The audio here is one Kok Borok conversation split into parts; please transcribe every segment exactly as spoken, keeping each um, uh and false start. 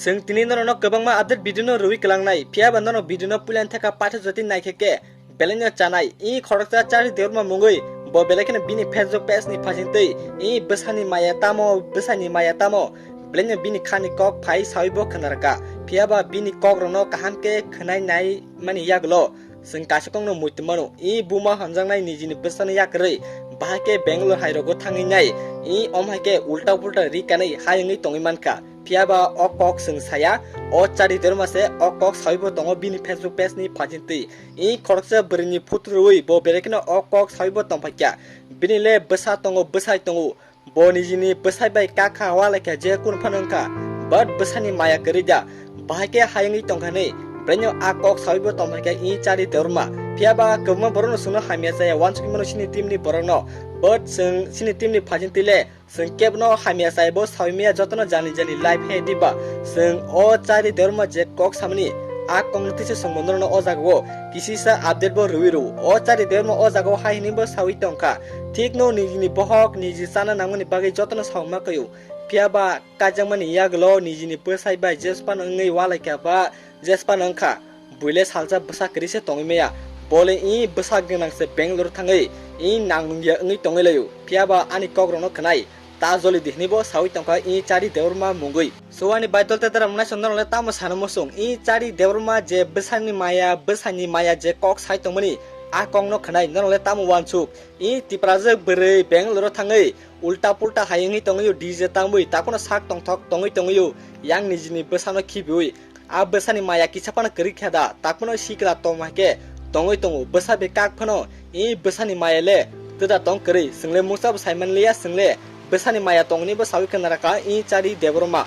Chwng tini norokno kwbangma update video no rwui kwlangnai, phiya ba norok video no puila theka paithago jotoni naikhe khe belai no chanai. I khoroksa Chari Debbarma mungwi bo belai kheno bini Facebook page ni phajintwi i bwsani maya tamo, bwsani maya tamo, belai no bini khani kok phai sawi bo khwnarwkha. Phiya ba bini kok rokno kaham khe khwnai nai mani yagulo chwng kaisa kokno muitu mano. I buma hamjaknai nijini bwsano yakarwi bahai khe Bangalore hai rogo thangwi nai. I om hai khe ulta pulta ri kanwi hai wngwi tongwi mankha. Phiya ba o kok chwng saya, o Chari Debbarma se o kok sawi bo tongo bini Facebook page ni phajintwi. I khoroksa bwrwini photo rwui bo belai kheno o kok sawi bo tongphaikha. Bini le bwsa tongo, bwsai tongo. Bo nijini bwsai bai kak kha, walaikha, je kunu phano wngkha, but bwsani maya kwrwi da. Bahai khe hayungwi tongkha hwnwi belai no a kok sawi bo tongphaikha i Chari Debbarma. Phiya ba kwbangma borokno chwngno hamya chaya, uansukwi mano chini team ni borokno. But chwng chini team ni phajintwi le chwng kebono hamya chaya bo sawi maya, jotono jani jani live he diba. Chwng o Chari Debbarma je kok samani a kokno tisa chwngbo norokno o jagao kisisa update bo rwui rw. O Chari Debbarma o jagao hai hwnwi bo sawi tongkha, thikno nijini bohok niji chana nangmani bagwi jotono sauma kaio. Phiya ba kaijakmani yagulo nijini bwsai bai jesphano wngwi walaikha ba jesphano wngkha, buile salsa bwsa kwrwi se tongwi maya. Bole i bwsa gwnang se Bangalore thangwi i nang nungya wngwi tongwi laio. Phiya ba ani kok rokno khwnai ta joli di hwnwi bo sawi tongkha i Chari Debbarma mungwi. So ani bai dol te dara mwnai song norok le tamo sana muchung? I Chari Debbarma je bwsani maya, bwsani maya je kok sai tongmani a kokno khwnai norok le tamo uansuk? I Tiprajwk bwrwi Bangalore o thangwi ulta pulta hai wngwi tongwi o, D J tangwi takhwno sak tongthok tongwi tongwi o, yang nijini bwsano khibiwi. A bwsani maya kisa phano kwrwi kha da, takhwno sikla tongma khe tongwi tongo, bwsa bai kak phano i bwsani maya le twda tong kwrwi, chwng le mungsa bo sai man liya, chwng le bwsani maya tongni bo sawi khna rwkha i Chari Debbarma.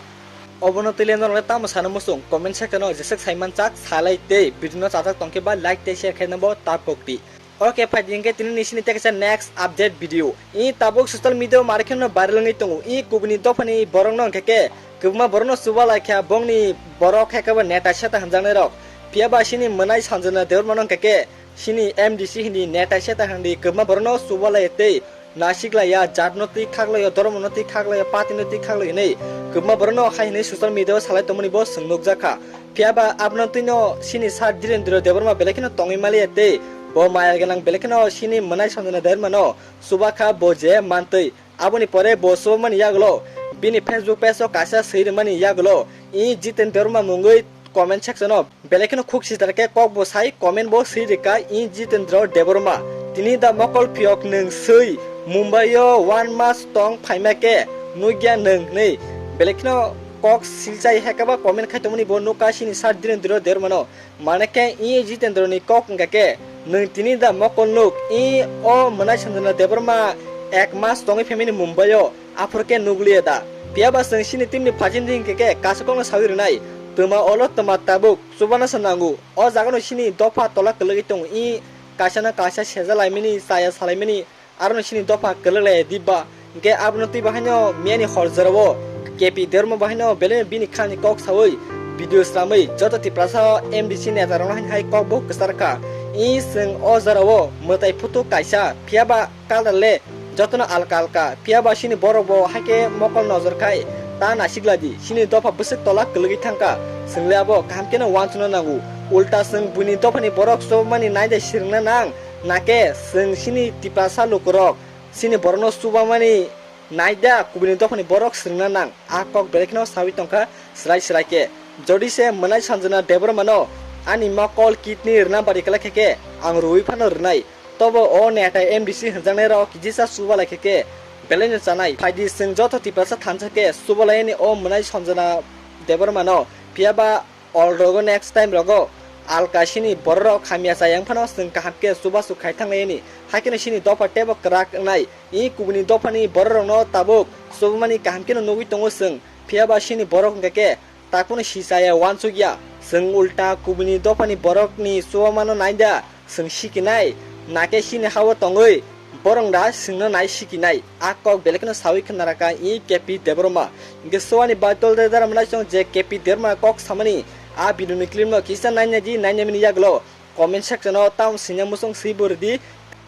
Obono twi le norok le tamo sana muchung? Comment section o jeswk sai man chak salai tei video no chajak tongkhe ba like tei share khaina bo ta kokti. Ok, phai di hwnkhe tini ni sini tei kaisa next update video. I tabuk social media o mari kheno viral wngwi tongo. I kubuni dophani borok no hwnkhe khe kwbangma borok no chuba lai kha, bongni borok khe khe bo neta seta hwnjaknai rok. Phiya ba sini mwnai Sanjana Debbarma no hwnkhe khe sini M D C hindi neta seta hindi kwbangma borok no chuba lai tei naisik laiya, jat no twi khak laio, dhormo no twi khak laio, party no twi khak laio hinwi kwbangma borok no hai hinwi social media o salai tongmani bo chwng nukjak kha. Phiya ba abono twi no sini sir Dhirendra Debbarma belai kheno tongwi maliya tei bo maya gwnang belai kheno sini mwnai Sanjana Debbarma no chuba kha bo je mantwi. Aboni pore bo chubamani yagulo bini Facebook page o kaisa swi rwmani yagulo i Jiten Debbarma mungwi comment section o belai kheno khuk sitar khe kok bo sai comment bo swi rwkha i Jitendra Debbarma. Tini da mokol phiyok nwng swi Mumbai o one mas tong phaima khe nukya nwng hwnwi belai kheno kok silchai hekaba comment khai tongmani bo nukha sini sir Dhirendra Debbarma no. Mane khe i Jitendra ni kok wngkha khe nwng tini da mokol nuk i o mwnai Sanjana Debbarma ek mas tongwi phaimani Mumbai o. Aphuru khe nukliya da? Phiya ba chwng chini team ni phajin di hwnkhe khe kaisa kokno sawi rwnai, twma olo twma tabuk chubana se nango. O jaga no chini dopha tola kwlwgwi tongo, i kaisa no kaisa seja laimani, chaya salaimani, aro no chini dopha kwlwk lai di ba? Hwnkhe abono twi bo haino miyani hor jorao K P Debbarma bo haino belai bini khani kok sawi video slamwi joto Tiprasa M D C neta rokno haino hai kok bo kwchar kha. I chwng o jorao mwtai phutu kaisa, phiya ba colour le jotono alka alka, phiya ba chini borok bo haikhe mokol nojor khai ta naisik lai di, chini dopha bwswk tola kwlwgwi thangkha, chwng le abo kaham kheno uansukna nango. Ulta chwng buini dophani borok chubamani naida swrwngna nang, nakhe chwng chini Tiprasa lukurok chini borokno chubamani naida kubuni dophani borok swrwngna nang, a kok belai kheno sawi tongkha srai srai khe. Jodi se mwnai Sanjana Debbarma no ani mokol kidney rwna bari kwlai khe khe ang rwui phano rwnai. Tobo o neta M D C hwnjaknai rok kijisa chuba lai khe khe belai no chanai. Phaidi chwng joto Tiprasa thansa khe chuba lai ani o mwnai Sanjana Debbarma no. Phiya ba all rogo next time rogo alka chini borok rok hamya chaya wng phano chwng kaham khe chubachu khai thang lai ani. Haikhe no chini dopha teibo kwrak wngnai. I kubuni dophani borok rokno tabuk chubamani kaham kheno nugwi tongo chwng. Phiya ba chini borok hwnkha khe takhwno si chaya uansukya. Chwng ulta kubuni dophani borokni chubamano naida chwng sikinai, nakhe chini ha-o tongwi borok da chwngno nai sikinai. A kok belai kheno sawi khna rwkha i K P Debbarma. Hwnkhe chuani bai tol de dara mwnai chwng je K P Debbarma kok samani a video ni clip no kisa naina di, naina mini yagulo comment section o tamo swngya muchung swi bo rwdi.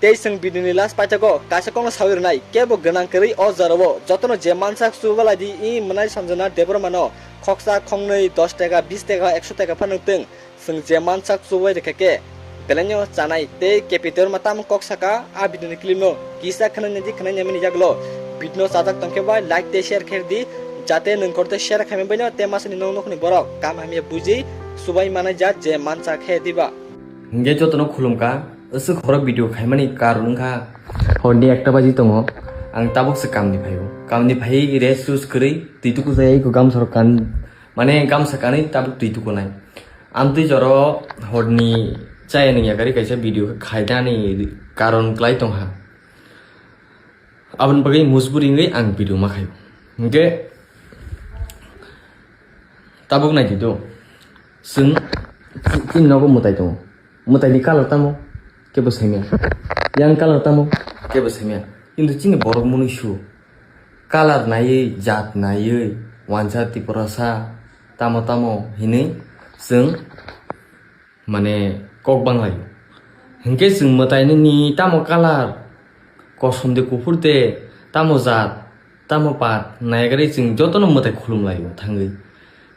Tei chwng video ni last paithago kaisa kokno sawi rwnai, kebo gwnang kwrwi o jorao jotono je mansak chubalai di, i mwnai Sanjana Debbarma no khoksa khongnwi dos taka, bis taka, ekso taka phano twng, chwng je mansak chubai rwkha khe belaino chanai. Tei K P Debbarma tamo kok saka a video ni clip no kisa khwnai naidi, khwnai naimani yagulo video no chajak tongkhe bai like tei share khe di, jate nwng korte share khaimani baino tei masani nok nokni borok kam hamya buji chubai manai ja je mansak khe diba. Hingke jotono khulumkha, aswk horo video khaimani karon wngkha. Horni ekta baji tongo, ang tabuk se kamni phaio. Kamni phai rest use kwrwi twi tuku jai eko gamsa rok kan, mane gamsa kanwi tabuk twi tukunai. Amtwi joro horni chaya nungya gari kaisa video khaidani karon klai tongha. Aboni bagwi mujburi wngwi ang video ma khaio. Hingke tabuk naidi do, chwng chini nogo mwtai tongo. Mwtaini colour tamo? Kebo saimya. Yang colour tamo? Kebo saimya. Kintu chini borok mwnwi su. Colour naiwi, jat naiwi, wansa Tiprasa, tamo tamo hinwi chwng mane kok banglaio. Hinkhe chwng mwtaini ni tamo colour, kosom de kuphur de, tamo jat, tamo pat, naiyakrwi chwng jotono mwtai khulumlaio thangwi.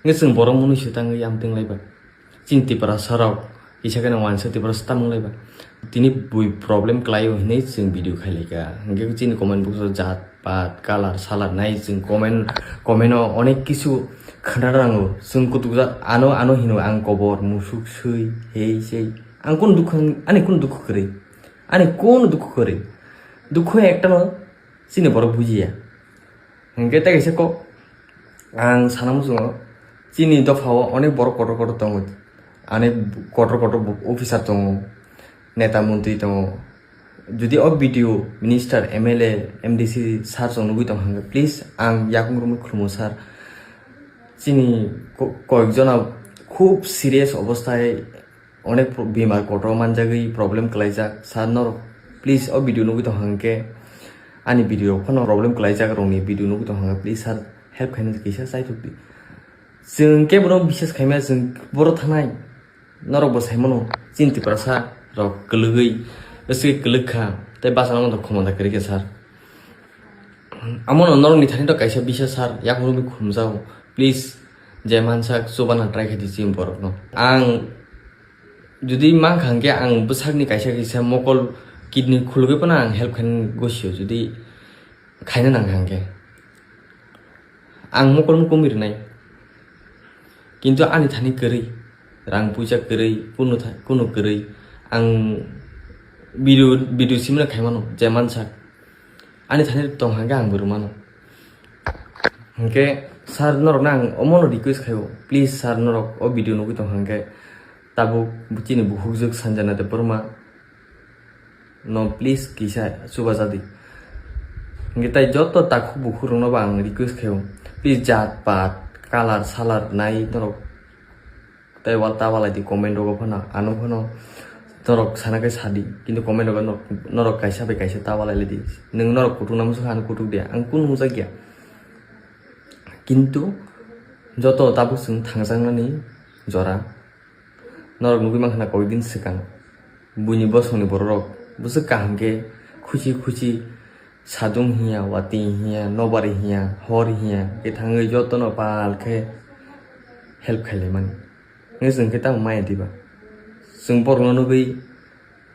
Hinkhe chwng borok mwnwi su tangwi yamtwng laiba. Chini Tiprasa rok kisa kheno wansa Tiprasa tamung laiba. Tini bui problem klaio hinwi chwng video khailaika. Hinkhe chini comment box o jat pat, colour, salar nai chwng comment, comment o onek kisu khna nango. Chwng kutukjak ano, ano hino ang kobor, musuk, swi, hei, sei. Ang kunu dukhu, ani kunu dukhu kwrwi. Ani kunu dukhu kwrwi. Dukhu ekta no chini borok bujiya. Hinkhe tei kaisa kok ang sana muchungo, chini dophao onek borok kotor kotor tongo, onek kotor kotor bo-, officer tongo, neta montri tongo. Jodi o video minister, M L A, M D C sir chwng nugwi tong hwnkhe, please ang yakung romwi khulumo sir. Chini ko-, koyekjona khub serious obosthai onek pro-, bemar kotor manjagwi problem klaijak. Sir, norok please o video nugwi tong hwnkhe, ani video rok phano problem klaijak rokni video nugwi tong hwnkhe, please sir, help khaina kisa chaitok di. Chwng kebono biswas khaimaya, chwng boro thanai. Norok bo saimano, chini Tiprasa rok kwlwgwi, bwswk kwlwk kha, tei bachana montho khomota kwrwi kha sir. Amono norokni thani to kaisa bisa sir, yakung romwi khulumjago. Please, je mansak chubana try khaidi chini borokno. Ang jodi mankha hwnkhe ang bwsakni kaisa kisa mokol kidney khulugwi phano ang help khainani gosio, jodi khaina nangkha hwnkhe. Ang mokolno kumi rwnai. Kintu ani thani kwrwi, rang puisa kwrwi, kunu tha-, kunu kwrwi. Ang video, video simna khaimano, je mansak. Ani thani tong hwnkhe ang bo rwmano. Hwnkhe sir norokno ang omono request khaio, please sir norok o video nugwi tong hwnkhe tabuk chini bukhukjwk Sanjana Debbarma no please kisa chubajadi. Hwnkhe tai joto takhuk bukhuk rokno bo ang request khaio, please jat pat, colour salar nai norok. Tei wal ta walai di comment rogo phano, ano phano norok sana khe sadi, kintu comment rogo norok, norok kaisa bai kaisa ta walai lai di. Nwng norok kutung na muchung kha, ano kutuk di, ang kunu nujak ya. Kintu joto tabuk chwng thangjaknani jora norok nugwi mankha na koi din swkang. Buini bosongni bororok bwswk kaham khe khuchi khuchi sadung hiya, watwi hiya, nobari hiya, hor hiya khe thangwi jotono pal khe help khailaimani. Hwnkhe chwng khe tamo maya diba? Chwng borokno nugwi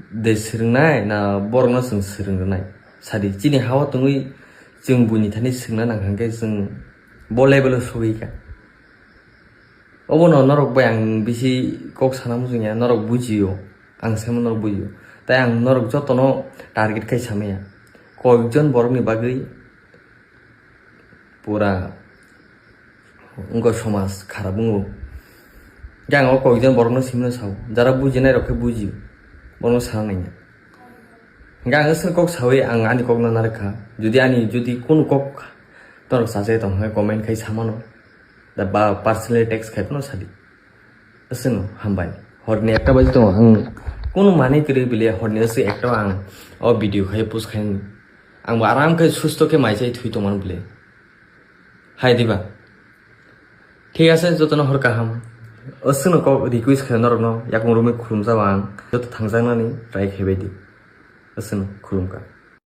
de swrwngnai na borokno chwng swrwng rwnai? Sadi, chini ha-o tongwi chwng buini thani swngna nang kha hwnkhe chwng bo level o sogwi kha. Obono norok bai ang bisi kok sana muchungya, norok bujio, ang saimano norok bujio. Tai ang norok jotono target khai samaya. Koyekjon borokni bagwi pura wngkha somaj kharap wngo. Hwnkhe ang o koyekjon borokno simino sao, jara bujinai rok khe bujio, borokno sana nangya. Hwnkhe ang aswk kok sawi ang ani kokno narwkha, jodi ani jodi kunu kok norok sachai tong hwnkhe comment khai samano. Da ba personally text khai phano sadi. Aswkno hambai. Horni ekta baji tongo, ang kunu manwi kwrwi bile horni aswk ekta ang o video khai post khai ang bo aram khai susto khe mai chai thwi tongmani bile. Hai diba? Thik ase, jotono hor kaham. Aswkno kok request khai norokno yakung romwi khulumjao ang. Joto thangjaknani try khai bai di. Aswkno khulumkha.